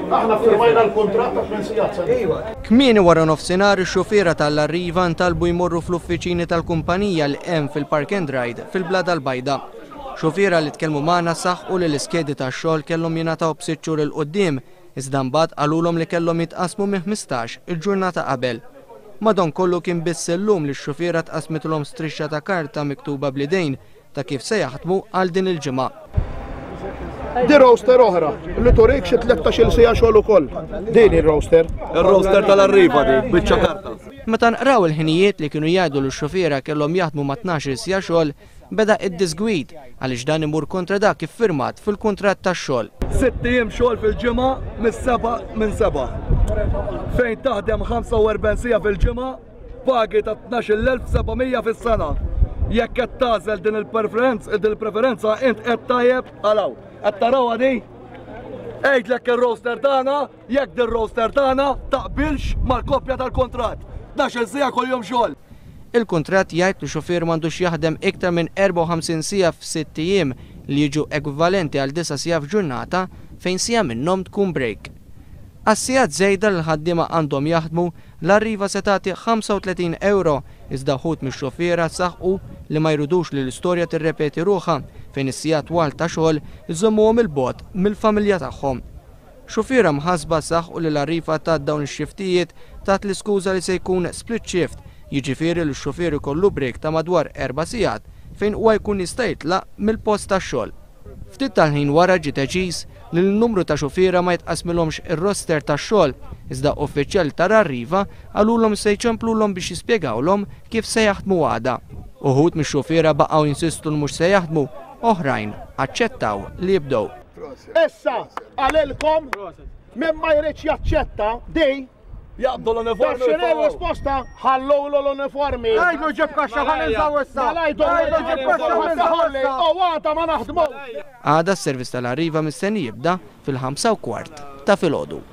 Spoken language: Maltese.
Aħna ffirmajna l-kuntratt ta' tmien sigħat sa. Kmieni wara nofsinhar ix-xufiera tal-Arriva ntalbu jmorru fl-uffiċini tal-kumpanija li hemm fil-Park and Ride fil-Blada l-Bajda. Xufiera li tkellmu magħna saħqu li l-iskedi tax-xogħol kellhom jingħataw b'sitt xhur 'il quddiem iżda mbagħad qalulhom li kellhom jitqassmu minn 15 il-ġurnata qabel. Madankollu kien biss illum li x-xufiera tqassmitilhom strixxa ta' karta miktuba bl-idejn ta' kif se jaħdmu għal din il-ġimgħa. Di roaster oħra li turik xi 13-il siegħa xogħol ukoll. Din ir-roaster. Ir-roaster tal-Arriva di, biċċa karta. Meta nqraw il-ħinijiet li kienu jgħidu li x-xufiera kellhom jaħdmu ma' 12-il siegħa xogħol, beda id-diżgwid għaliex dan imur kontra dak iffirmat fil-kuntratt tax-xogħol. Sitt ijiem xogħol fil-ġimgħa mis-sebgħa minn sebgħa. Fejn taħdem 45 siegħa fil-ġimgħa Pagi ta' 12,700 fis-sena. Jekk qed tagħżel din il-preferenza, din il-preferenza int qed tajjeb għalaw. Qed tarawha di? Għidlek ir-roster tagħna, jekk din roster tagħna taqbilx mal-kopja tal-kuntratt. 12 siegħa kuljum xogħol. Il-kuntratt jgħid li xufier m'għandux jaħdem iktar minn 54 siegħa f'sitt ijiem li jiġu ekwivalenti għal disa' siegħa f'ġurnata fejn siegħa minnhom tkun break. Għas-sigħat żejda li l-ħaddiema għandhom jaħdmu, l-Arriva se tagħti 35 ewro iżda wħud mix-xufiera saħqu li ma jridux li l-istorja tirrepeti ruħha fejn is-sigħat twal ta' xogħol iżommuhom 'il bogħod mill-familja tagħhom. Xufiera mħassba saħqu li l-Arriva tat dawn ix-xiftijiet taħt l-iskuża li se jkun split shift, jiġifieri li x-xufier ikollu break ta' madwar erba' sigħat fejn huwa jkun jista' jitlaq mill-post tax-xogħol. Ftit tal-ħin wara ġie deċiż li lil numru ta' xufiera ma jitqassmilhomx ir-roster tax-xogħol, iżda uffiċjali ta' Arriva qalulhom se jċemplulhom biex jispjegawlhom kif se jaħdmu għada. Uħud mix-xufiera baqgħu jinsistu li mhux se jaħdmu, oħrajn aċċettaw li jibdew. Issa qalilkom min ma jridx jaċċetta di Jaqbdu l-uniformi. Taf x'inhi r-risposta? Ħallulu l-uniformi. Għidlu ġib kaxxa ħa ninżgħu issa. Mela Għidlu ġib kaxxa ħa ninżgħu issa. U għada ma naħdmux. Għada s-servizz tal-Arriva mistenni jibda fil-15:15 ta' filgħodu.